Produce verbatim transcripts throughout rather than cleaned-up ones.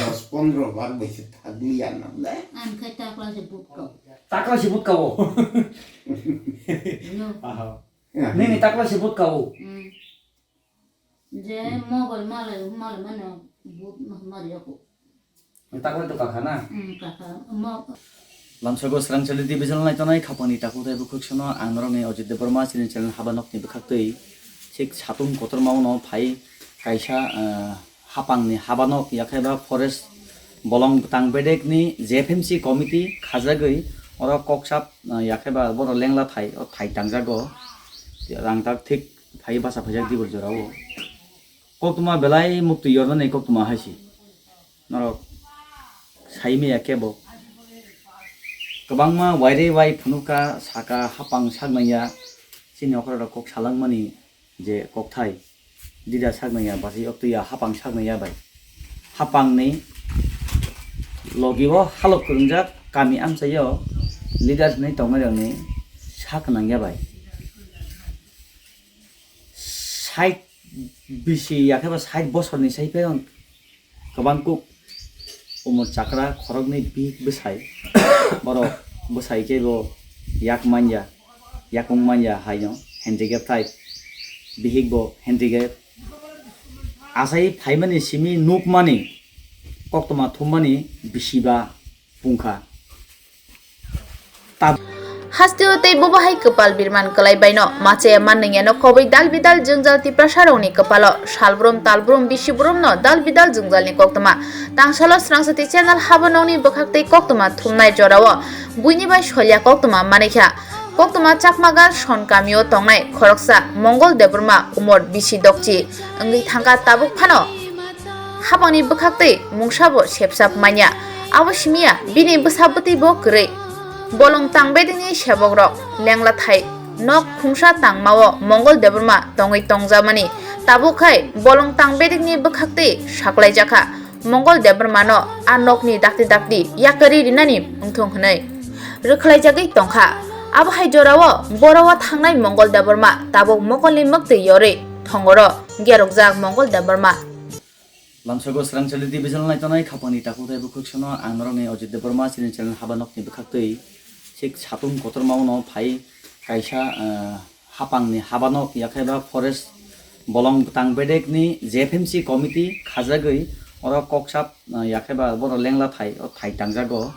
Dos pondro bar bai se thagli ya nam le. Ang khe takla se but kau. Takla se but kau. Yo. Aha. Ya. Nini takla se but kau. Hmm. Je mobile malai malai mano but ma- mari aku. Takla to kakha na? Hmm, kakha. Mo- Lamsago Srangchali division lai tonai khapangni takhuk tei bukhuk sono ang norokni Ajit Debbarma chini channel haba nokni bwkhaktwi sik satung kotorma uno phai kaisa, ah, hapangni habanok yakheba forest bolong bwtang bedekni J F M C committee khajagwi oro koksap, ah, yakheba boro lengla thai, o thai tangjago. Rangtak thik phai basa phaijak dibor jorao. Koktwma belai muktwi yornani koktwma hai se. Norok sai maya kebo. Kwbangma waire wai phunukha saka hapang saknaiya chini okra rok kok salangmani je kokthai. Dida saknaiya basi oktwiya hapang saknaiya bai. Hapangni logi o halok kwrwngjak kami amchaio leaders ni tongnai rokni sak nangya bai. Sait bisi yakheba sait bosorni sai phai kwbang kuk umor chakra khoroknwi bihik bwsai. Borok bwsai khe bo yak manya, yakung manya haino handicap type. Bihik bo handicap. Asai phaimani simi nukmani, koktwma thummani bisiba pungkha. Tab- Hasteo tei bobo hai kwpal birman kwlai baino machaya mannwngya no kobwi dal bidal jwngjal Tiprasa rokni kwpalo salbrum talbrum bisibrumno dal bidal jwngjalni koktwma. Tangsalo Srangsati channel habo nokni bwkhak tei koktwma thumnai jorao buini bai solya koktwma manikha. Koktwma Chakmagar Son kamio tongnai khoroksa Mongol Debbarma umor bisi dokchi wngwi thangkha tabuk phano. Hapangni bwkhaktwi mungsa bo sepsap manya. Abo simiya bini bwsa bwtwi bo kwrwi. Bolong tang bedekni sebok rok lengla thai nok khungsa tangmao Mongol Debbarma tongwi tongjakmani. Tabuk khai bolong tang bedekni bwkhaktwi saklaijakha Mongol Debbarmano a nokni dakti dakti yakarwi rinani wngthung hwnwi rwkhlaijagwi tongkha. Abo hai jorao borao thangnai Mongol Debbarma tabuk mokolni mwktwi yorwi thongoro gerokjak Mongol Debbarma. Lamsago Srangchali division lai tonai khapangni takhuk tei bukhuk sono ang norokni Ajit Debbarma chini channel haba nokni bwkhaktwi sik satung kotorma uno phai kaisa, ah, hapangni habanok yakheba forest bolong bwtang bedekni J F M C committee khajagwi oro koksap, ah, yakheba boro lengla thai, o thai tangjago.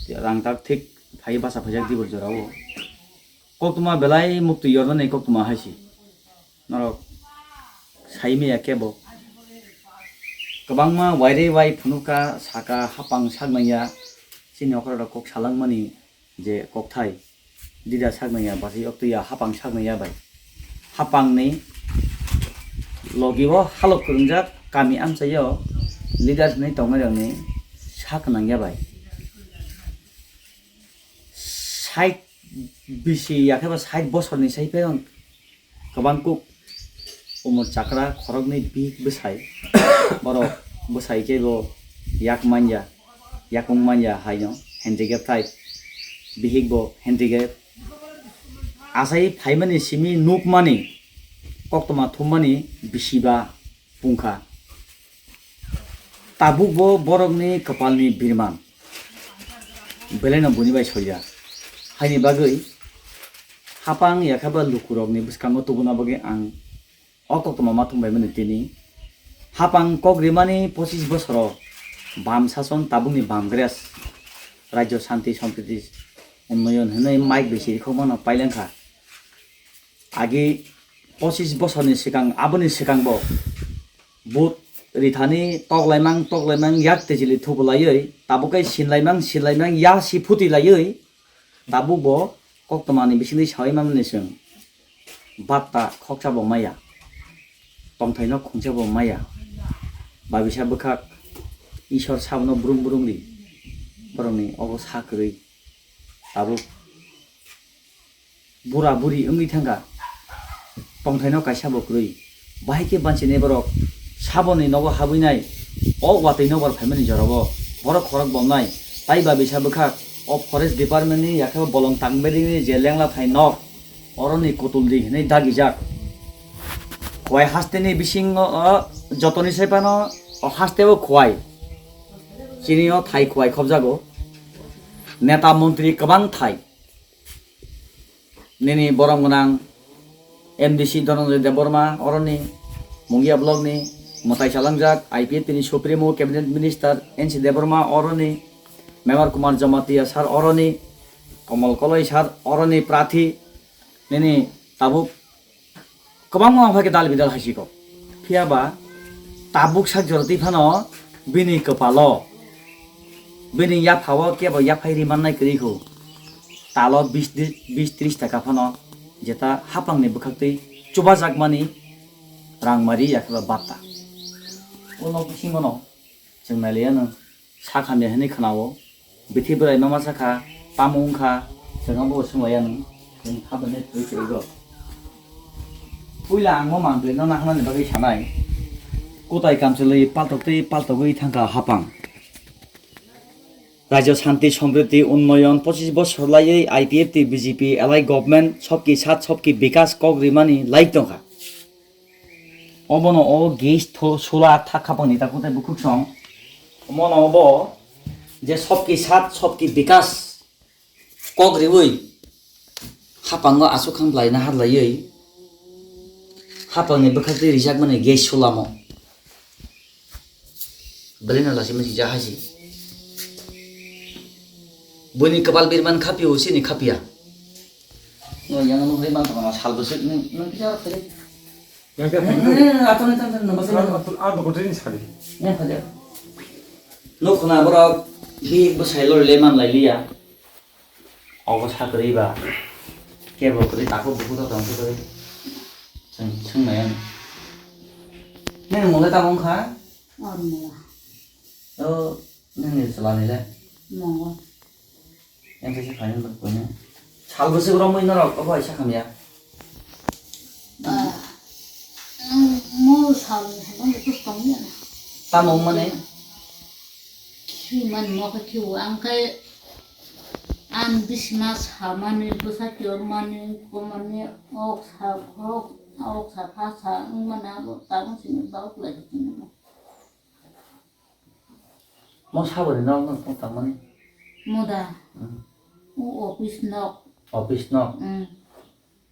Rangtak thik phai basa phaijak dibor jorao. Koktwma belai muktwi yornani koktwma hai se. Norok sai maya kebo. Kwbangma waire wai phunukha saka hapang saknaiya chini okra rok kok salangmani je kokthai. Dida saknaiya basi oktwiya hapang saknaiya bai. Hapangni logi o halok kwrwngjak kami amchaio leaders ni tongnai rokni sak nangya bai. Sait bisi yakheba sait bosorni sai phai kwbang kuk umor chakra khoroknwi bihik bwsai. Borok bwsai khe bo yak manya, yakung manya haino handicap type. Bihik bo handicap. Asai phaimani simi nukmani koktwma thummani bisiba pungkha. Tabuk bo borokni kwpalni birman. Belaino buini bai soya. Haini bagwi hapang yakheba lukurokni bwskango tubuna bagwi ang o koktwma ma thumbaimani tini. Hapang kok rimani pochis bosoro bam sason tabukni bam gres Rajyo Shanti Sampriti Unnoyon hwnwi mic bai siri khokmano pailengkha. Agi pochis bosorni swkang, aboni swkangbo but rithani toklaimang toklaimang yak tejili thubu laiwi, tabuk khe sinlaimang sinlaimang ya si phuti laiwi, tabuk bo koktwmani bisingtwi sawi manmani chwng batta khoksa bo maya, tongthaino khungsa bo maya, babisa bwkhak Isor sabono brum brum ri, borokni obo sa kwrwi tabuk. Bura buri wngwi thangkha, tongthaino kaisa bo kwrwi. Bahai khe banchini borok saboni nogo habwinai, o watwi nokbar phaimani jorabo borok khorok bomnai, tai babisa bwkhak o forest department ni yakhe bolong tangberini je lengla thai nok, oroni kutul di hinwi dagijak. Khowai hasteni bisingo, o, jotoni sai phano o hasteo khowai. Chini o thai kuai khobjago. Neta montri kwbang thai. Nini borom gwnang M D C Dhananjay Debbarma oroni, Mungia block ni mwtai chalangjak I P F T ni Supremo Cabinet Minister N C Debbarma oroni, Mevar Kumar Jamatia sir oroni, Komal Koloi sir oroni prathi, nini tabuk kwbangma wngkha khe dal bidal hai si kok. Phiya ba tabuk sak jora twi phano bini kwpalo, bini yaphao kebo yaphai ri mannai kwrwi kho. Talo bis di-, bis tris taka phano jeta hapangni bwkhaktwi chubajakmani rangmari yakhe ba batta. O nok bisingono chwng nailaiyano. Sakha ni hwnwi khwnao, bithi bwrai mama sakha, tamo wngkha, chwng abo swnglaiyano, chwng habani thwi kwrwgo. Puila ang o mantwi no naharnani bagwi sanai, kwtai kamchwlwi paltoktwi paltogwi thangkha hapang. Rajyo Shanti Samriddhi Unnoyon pochis bosor laiwi I P F T B J P alai government sobki sat sobki bikas kok rimani laik tongkha. Obono o gas tho-, sola thak khapangni takhuk tei bukhuk song. Omono obo je sobki sat, sobki bikas kok riwi hapango aswk khan blai nahar laiwi hapangni bwkhak twi rijakmani gas solamo. Belai no lachima sijak hai se. Buini kwpal birman khapio, sini khapia. No yang no hoi man tongma sal bwswk nung, nung kisa khaide. Yang kisa khaide. Eh, atoni tan tan nang bwswk nang. Atul, atul, atul, atul, sadi. Yang khaide. No khuna borok bi bwsai lori le man lai liya. Obo sa kwrwi ba. Kebo kwrwi takhuk bukhuk tong kwrwi. Chwng, chwng nai ang. Nini mole tamo wngkha? Ormola. O, nini chwla ni le? Mongol. Yang kaisa khaini ba koino. Sal bwswk romwi norok obo hai sakhamya? Ba, ang mo sal ni hwnba ni tus tong ya na. Tamo wngmani? Khi man mo khe khi ang khe ang bisma samani bwsa kiyor mani komani ok sa khok ok sa pha sa wngmana bo tabuk sini ba ok lai sini mo. Mo saboni nok no tong tangmani? Moda. Hmm. O office nok. Office nok. Hmm.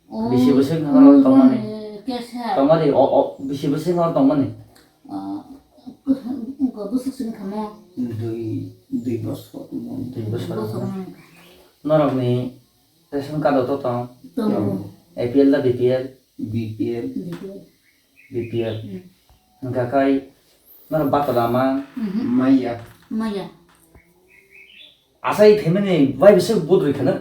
O bisi bwswk nok tongmani? Kesa. Tongmani, o, o, bisi bwswk nok tongmani? Ah, ko bwswk sini kamo. Dui, dui bosor. Dui bosor. Bosor. Norokni ration card o to tong? Tongo. A P L da B P L? B P L. B P L. B P L. Hmm. Hwnkha khai norok bata da ma? Mhm. Maya. Maya. Asai family bai bwswk vote rwkha na?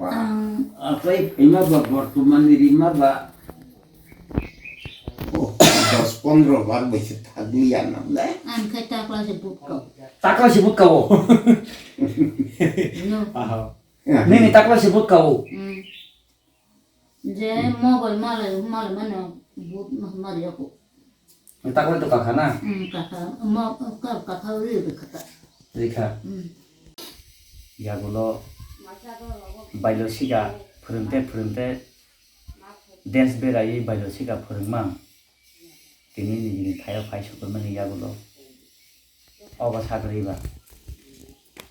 Ang asai phaima ba bortomani rima ba. Oh, dos pondro bar bai se thagwi ya nam le. Ang khai takla se vote ka. Takla se vote ka o. No. Aha. Nini takla se vote ka o. Hmm. Je mobile malai, malai mano but ma-, mari ako. Takla to kakha na? Hmm, kakha, mo-, ka-, kakha ri ri kha ta. Ri kha. Hmm. Yagulo bailo siga phwrwngte phwrwngte des beraiwi bailo siga phwrwngmang. Tini nini thaio phai sokomani yagulo. Obo sagri ba.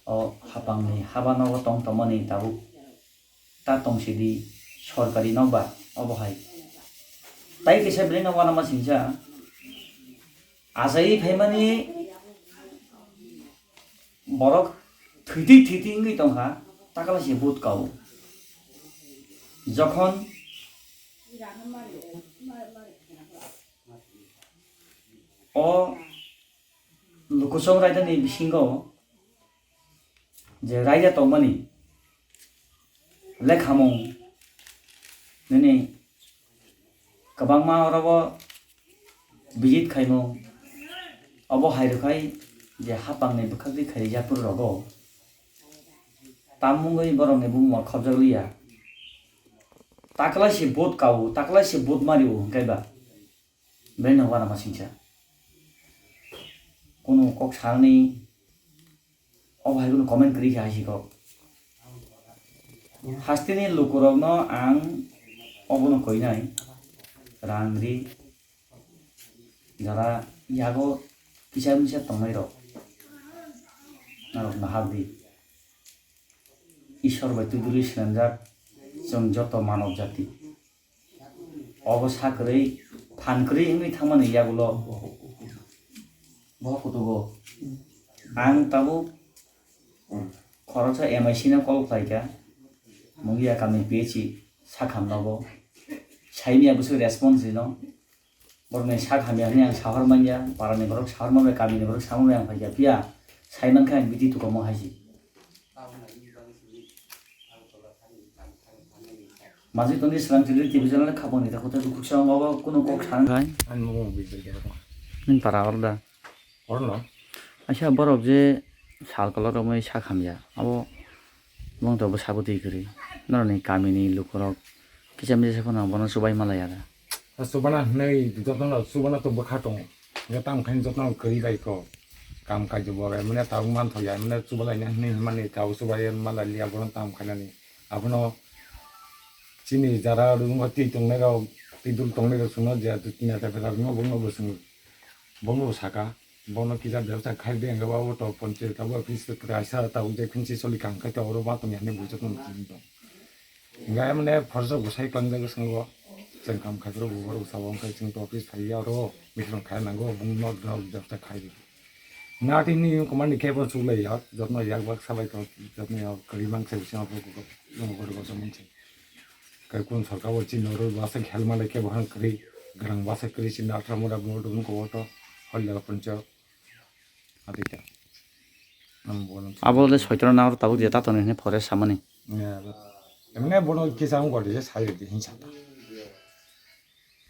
O hapangni haba nogo tong tongmani tabuk. Ta tong sidi sorkari nok ba obo hai. Tai kisa belai no uanama singsa. Achai phaimani borok thwitwi thwitwi wngwi tongkha, takla se vote kao. Jokhon o lukuchong raida ni bisingo je raida tongmani lekhamung nini kwbangma orobo visit khaimung, obo hai rwkhai je hapangni bwkhak twi khaijak phuru rogo tam wngwi borokni bumung khobjak liya. Taklai se vote kao, taklai se vote mario hwnkhe ba. Belai no uanama singsa. Kunu kok salni obo hai kunu comment kwrwi kha hai si kok. Hasteni lukurokno ang obono koinai rang ri jara yago kisa misa tongnai rok. Narok nahardi. Ishwar bai twidulwi swnamjak chwng joto manob jati. Obo sa kwrwi, phan kwrwi wngwi thangmani yagulo. Bo kutugo. Ang tabuk khoroksa M I C no call khlaikha. Mungia kami P H E sakhamnogo. Saimia bwswk response rino. Borokni sak hamya hwnwi ang sahor manya, parani borok sahor manbai, kamini borok sahor manbai ang phaikha, phiya sai mankha ang biti tukomo hai se. Majwk tongdi swrang chili T V channel khapangni ta kothai bukhuk sa wngo, kunu kok sa wngkha. Ani mung bijai khe. Nini para oro da? Oro no? Aisa borok je sal kolok romwi sak hamya, abo bongthobo sabo twi kwrwi. Norokni kamini lukurok kisa misa se phano bono chubai malaya da. Chubana hwnwi jotono chubana to bwkha tongo. Hwnkhe tamo khe jotono kwrwi bai kho. Kam kaijo bo emne tabuk manthoya, emne chubalaina hwnwi hwnmani tabuk chubai malaliya bono tamo khainani. Abono chini jara room o twi tongnai rok, twi dul tongnai rok chwngno je neta peta rokno bono bo chwng, bono bo saka. Bono kisa bebsa khai de hwnkhe bo to ponche tabuk office kaisa tabuk je khinchi choli kam khai to oro ma tongya hwnwi bo jotono tong. Hingke mane forsa bwsai klangjak bwskango chwng kam khai phuru bo borok sabo wngkha chwng to office phaiya oro bisingo khai nango bumno nok jabta khai di. Natini komani kebo chuklai ya jotno yak bak sabai to jotno ya kwrwi mang sai bisingo bo borok bo samung sai. Kai kun sorkar bo chini oro bwsai helma lai kebo han kwrwi gwnang bwsai kwrwi chini athra mura bo dum ko to hol jaga puncha. Adita. Ang bono. Abo le soitoro nang tabuk je tato ni hwnwi forest samani. Ya, emne bono kisa ang gori je sai di hinsa ta.